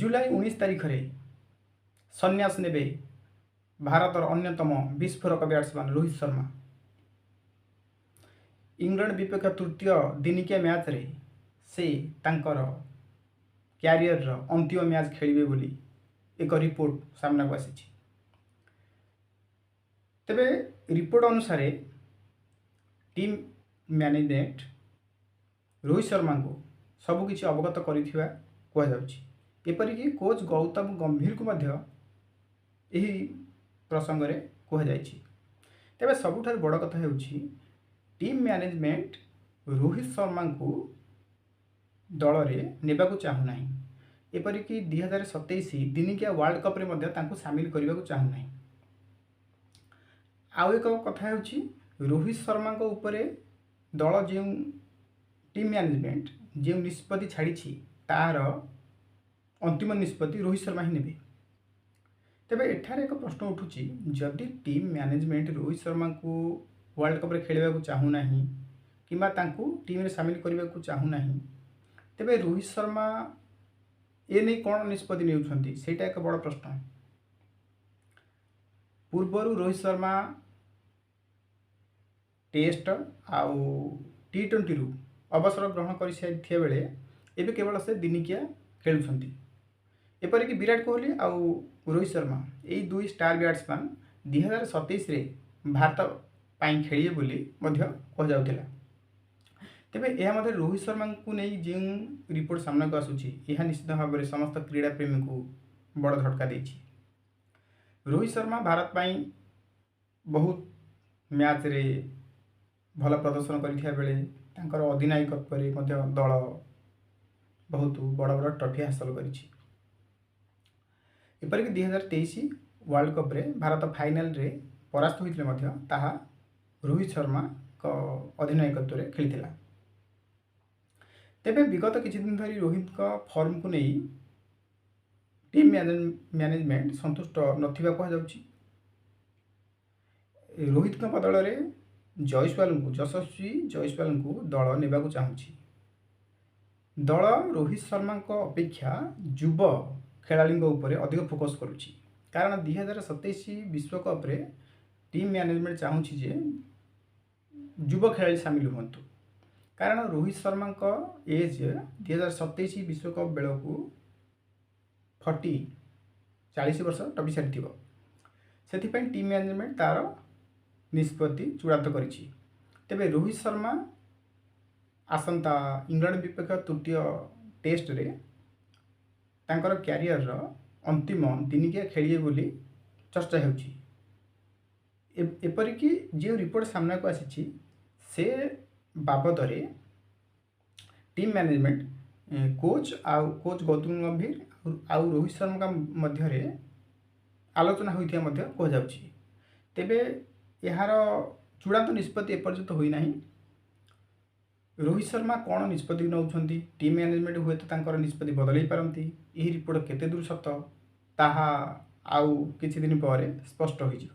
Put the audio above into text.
ଜୁଲାଇ 19 ତାରିଖରେ ସନ୍ନ୍ୟାସ ନେବେ ଭାରତର ଅନ୍ୟତମ ବିସ୍ଫୋରକ ବ୍ୟାଟ୍ସମ୍ୟାନ୍ ରୋହିତ ଶର୍ମା। ଇଂଲଣ୍ଡ ବିପକ୍ଷ ତୃତୀୟ ଦିନିକିଆ ମ୍ୟାଚ୍ରେ ସେ ତାଙ୍କର କ୍ୟାରିୟରର ଅନ୍ତିମ ମ୍ୟାଚ୍ ଖେଳିବେ ବୋଲି ଏକ ରିପୋର୍ଟ ସାମ୍ନାକୁ ଆସିଛି। ତେବେ ରିପୋର୍ଟ ଅନୁସାରେ ଟିମ୍ ମ୍ୟାନେଜମେଣ୍ଟ ରୋହିତ ଶର୍ମାଙ୍କୁ ସବୁକିଛି ଅବଗତ କରିଥିବା କୁହାଯାଉଛି। ଏପରିକି କୋଚ୍ ଗୌତମ ଗମ୍ଭୀରଙ୍କୁ ମଧ୍ୟ ଏହି ପ୍ରସଙ୍ଗରେ କୁହାଯାଇଛି। ତେବେ ସବୁଠାରୁ ବଡ଼ କଥା ହେଉଛି, ଟିମ୍ ମ୍ୟାନେଜମେଣ୍ଟ ରୋହିତ ଶର୍ମାଙ୍କୁ ଦଳରେ ନେବାକୁ ଚାହୁଁନାହିଁ। ଏପରିକି 2027 ଦିନିକିଆ ୱାର୍ଲଡ କପ୍ରେ ମଧ୍ୟ ତାଙ୍କୁ ସାମିଲ କରିବାକୁ ଚାହୁଁନାହିଁ। ଆଉ ଏକ କଥା ହେଉଛି, ରୋହିତ ଶର୍ମାଙ୍କ ଉପରେ ଦଳ ଯେଉଁ ଟିମ୍ ମ୍ୟାନେଜମେଣ୍ଟ ଯେଉଁ ନିଷ୍ପତ୍ତି ଛାଡ଼ିଛି, ତାହାର ଅନ୍ତିମ ନିଷ୍ପତ୍ତି ରୋହିତ ଶର୍ମା ହିଁ ନେବେ। ତେବେ ଏଠାରେ ଏକ ପ୍ରଶ୍ନ ଉଠୁଛି, ଯଦି ଟିମ୍ ମ୍ୟାନେଜମେଣ୍ଟ ରୋହିତ ଶର୍ମାଙ୍କୁ ୱାର୍ଲଡ କପ୍ରେ ଖେଳିବାକୁ ଚାହୁଁନାହିଁ କିମ୍ବା ତାଙ୍କୁ ଟିମ୍ରେ ସାମିଲ କରିବାକୁ ଚାହୁଁନାହିଁ, ତେବେ ରୋହିତ ଶର୍ମା ଏ ନେଇ କ'ଣ ନିଷ୍ପତ୍ତି ନେଉଛନ୍ତି, ସେଇଟା ଏକ ବଡ଼ ପ୍ରଶ୍ନ। ପୂର୍ବରୁ ରୋହିତ ଶର୍ମା ଟେଷ୍ଟ ଆଉ ଟି-20ରୁ ଅବସର ଗ୍ରହଣ କରିସାରିଥିବା ବେଳେ ଏବେ କେବଳ ସେ ଦିନିକିଆ ଖେଳୁଛନ୍ତି। ଏପରିକି ବିରାଟ କୋହଲି ଆଉ ରୋହିତ ଶର୍ମା, ଏଇ ଦୁଇ ଷ୍ଟାର ବ୍ୟାଟ୍ସମ୍ୟାନ୍ 2027ରେ ଭାରତ ପାଇଁ ଖେଳିବେ ବୋଲି ମଧ୍ୟ କୁହାଯାଉଥିଲା। ତେବେ ଏହା ମଧ୍ୟରେ ରୋହିତ ଶର୍ମାଙ୍କୁ ନେଇ ଯେଉଁ ରିପୋର୍ଟ ସାମ୍ନାକୁ ଆସୁଛି, ଏହା ନିଶ୍ଚିତ ଭାବରେ ସମସ୍ତ କ୍ରୀଡ଼ା ପ୍ରେମୀଙ୍କୁ ବଡ଼ ଝଟକା ଦେଇଛି। ରୋହିତ ଶର୍ମା ଭାରତ ପାଇଁ ବହୁତ ମ୍ୟାଚ୍ରେ ଭଲ ପ୍ରଦର୍ଶନ କରିଥିବା ବେଳେ ତାଙ୍କର ଅଧିନାୟକତ୍ୱରେ ମଧ୍ୟ ଦଳ ବହୁତ ବଡ଼ ବଡ଼ ଟ୍ରଫି ହାସଲ କରିଛି। ଏପରିକି 2023 ୱାର୍ଲଡ କପ୍ରେ ଭାରତ ଫାଇନାଲରେ ପରାସ୍ତ ହୋଇଥିଲେ ମଧ୍ୟ ତାହା ରୋହିତ ଶର୍ମାଙ୍କ ଅଧିନାୟକତ୍ୱରେ ଖେଳିଥିଲା। ତେବେ ବିଗତ କିଛି ଦିନ ଧରି ରୋହିତଙ୍କ ଫର୍ମକୁ ନେଇ ଟିମ୍ ମ୍ୟାନେଜମେଣ୍ଟ ସନ୍ତୁଷ୍ଟ ନଥିବା କୁହାଯାଉଛି। ରୋହିତଙ୍କ ବଦଳରେ ଜୟସ୍ୱାଲଙ୍କୁ, ଯଶସ୍ୱୀ ଜୟସ୍ୱାଲଙ୍କୁ ଦଳ ନେବାକୁ ଚାହୁଁଛି। ଦଳ ରୋହିତ ଶର୍ମାଙ୍କ ଅପେକ୍ଷା ଯୁବ ଖେଳାଳିଙ୍କ ଉପରେ ଅଧିକ ଫୋକସ୍ କରୁଛି, କାରଣ 2027 ବିଶ୍ୱକପ୍ରେ ଟିମ୍ ମ୍ୟାନେଜମେଣ୍ଟ ଚାହୁଁଛି ଯେ ଯୁବ ଖେଳାଳି ସାମିଲ ହୁଅନ୍ତୁ, କାରଣ ରୋହିତ ଶର୍ମାଙ୍କ ଏଜ୍ 2027 ବିଶ୍ୱକପ୍ ବେଳକୁ 40, 40 ବର୍ଷ ଟପି ସାରିଥିବ। ସେଥିପାଇଁ ଟିମ୍ ମ୍ୟାନେଜମେଣ୍ଟ ତା'ର ନିଷ୍ପତ୍ତି ଚୂଡ଼ାନ୍ତ କରିଛି। ତେବେ ରୋହିତ ଶର୍ମା ଆସନ୍ତା ଇଂଲଣ୍ଡ ବିପକ୍ଷ ତୃତୀୟ ଟେଷ୍ଟରେ ତାଙ୍କର କ୍ୟାରିୟରର ଅନ୍ତିମ ଦିନିକିଆ ଖେଳିବେ ବୋଲି ଚର୍ଚ୍ଚା ହେଉଛି। ଏପରିକି ଯେଉଁ ରିପୋର୍ଟ ସାମ୍ନାକୁ ଆସିଛି, ସେ ବାବଦରେ ଟିମ୍ ମ୍ୟାନେଜମେଣ୍ଟ କୋଚ୍ ଆଉ କୋଚ୍ ଗୌତମ ଗମ୍ଭୀର ଆଉ ରୋହିତ ଶର୍ମାଙ୍କ ମଧ୍ୟରେ ଆଲୋଚନା ହୋଇଥିବା ମଧ୍ୟ କୁହାଯାଉଛି। ତେବେ ଏହାର ଚୂଡ଼ାନ୍ତ ନିଷ୍ପତ୍ତି ଏପର୍ଯ୍ୟନ୍ତ ହୋଇନାହିଁ। ରୋହିତ ଶର୍ମା କ'ଣ ନିଷ୍ପତ୍ତି ନେଉଛନ୍ତି, ଟିମ୍ ମ୍ୟାନେଜମେଣ୍ଟ ହୁଏତ ତାଙ୍କର ନିଷ୍ପତ୍ତି ବଦଳାଇ ପାରନ୍ତି। ଏହି ରିପୋର୍ଟ କେତେ ଦୂର ସତ, ତାହା ଆଉ କିଛି ଦିନ ପରେ ସ୍ପଷ୍ଟ ହୋଇଯିବ।